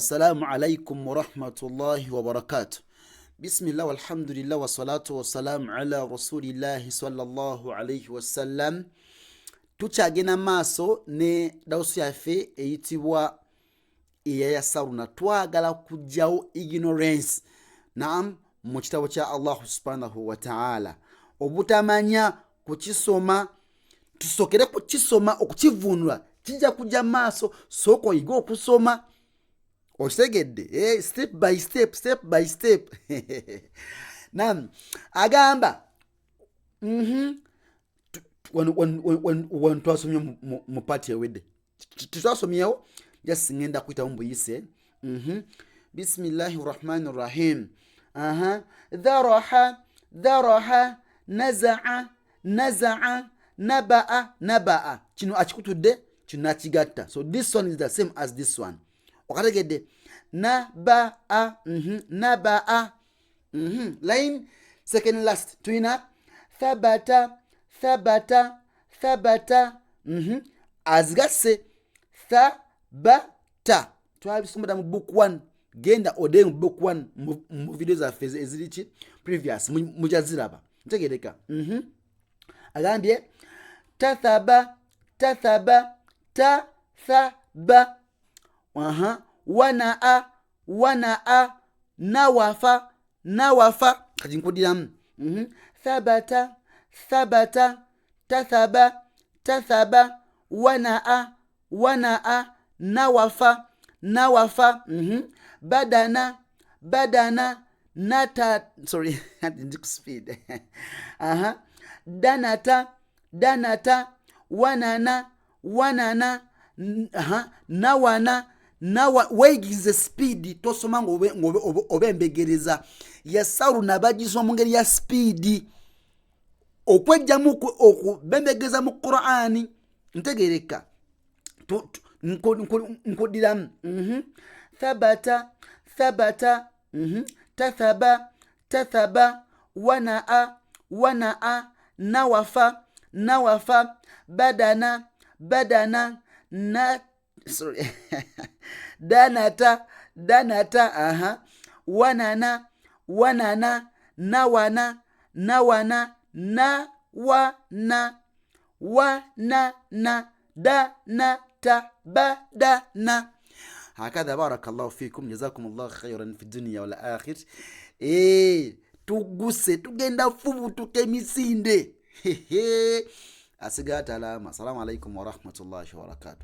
Assalamu alaikum warahmatullahi wabarakatuh. Bismillah walhamdulillah wassalatu wassalamu ala rasulillahi sallallahu alaihi wasallam. Tukyagenda maaso ne dawusu yaffe eyitibwa eyayasaruna. Twagala kujjawo ignorance, naam, mu kitabo kya Allahu subhanahu wataala, obutamanya kukisoma. Tusokere kukisoma, okukivunula kijja kujja maaso. Sooka oyige okusoma, okitegedde? Step by step, step by step. Nam, agamba wano twasomye mu part ewedde, tetwasomyewo, just ngenda kuyitamu buyise. Bismillahi rahmani rahim. Aha, dharaha, dharaha, nazaa, nazaa, nabaa, nabaa. Kino akikutudde, kino nakigatta, so this one is the same as this one. Okategedde? Nabaa, nabaa. Line second last tulina thabata, thabata, thabata. Azigasse, thabata. Twabisomera mu book one, genda ode mu book one mu video zaffe eziri ki previous, mujaziraba. Ntegereka. Agambye tathaba, tathaba, tathaba. Aha, wanaa, wanaa, nawafa, nawafa. Kati nkudiramu. Thabata, thabata, tathaba, tathaba, wanaa, wanaa, nawafa, nawafa. Badana, badana, nata, sorry, ndi ku speed. Aha, danata, danata, wanana, wanana, aha, nawana, nawa. Weegize speed, tosoma ng'obe- obembegereza. Yasaruna bagisoma mu ngeri ya speed, okwejjamu okubembegeza mu Qur'ani. Ntegereka. Nkuddiramu. Thabata, thabata, tathaba, tathaba, wanaa, wanaa, nawafa, nawafa, badana, badana, na, sorry, danata, danata, aha, wanana, wanana, nawana, nawana, nawana, wanana, danata, badana. Hakadha. Barakallahu fikum, jazakum llahu khairan fi dunia wal akhir. Tuguse, tugenda fubutuka emisinde. Asigala talama. Assalamu alaikum warahmatullahi wabarakatuh.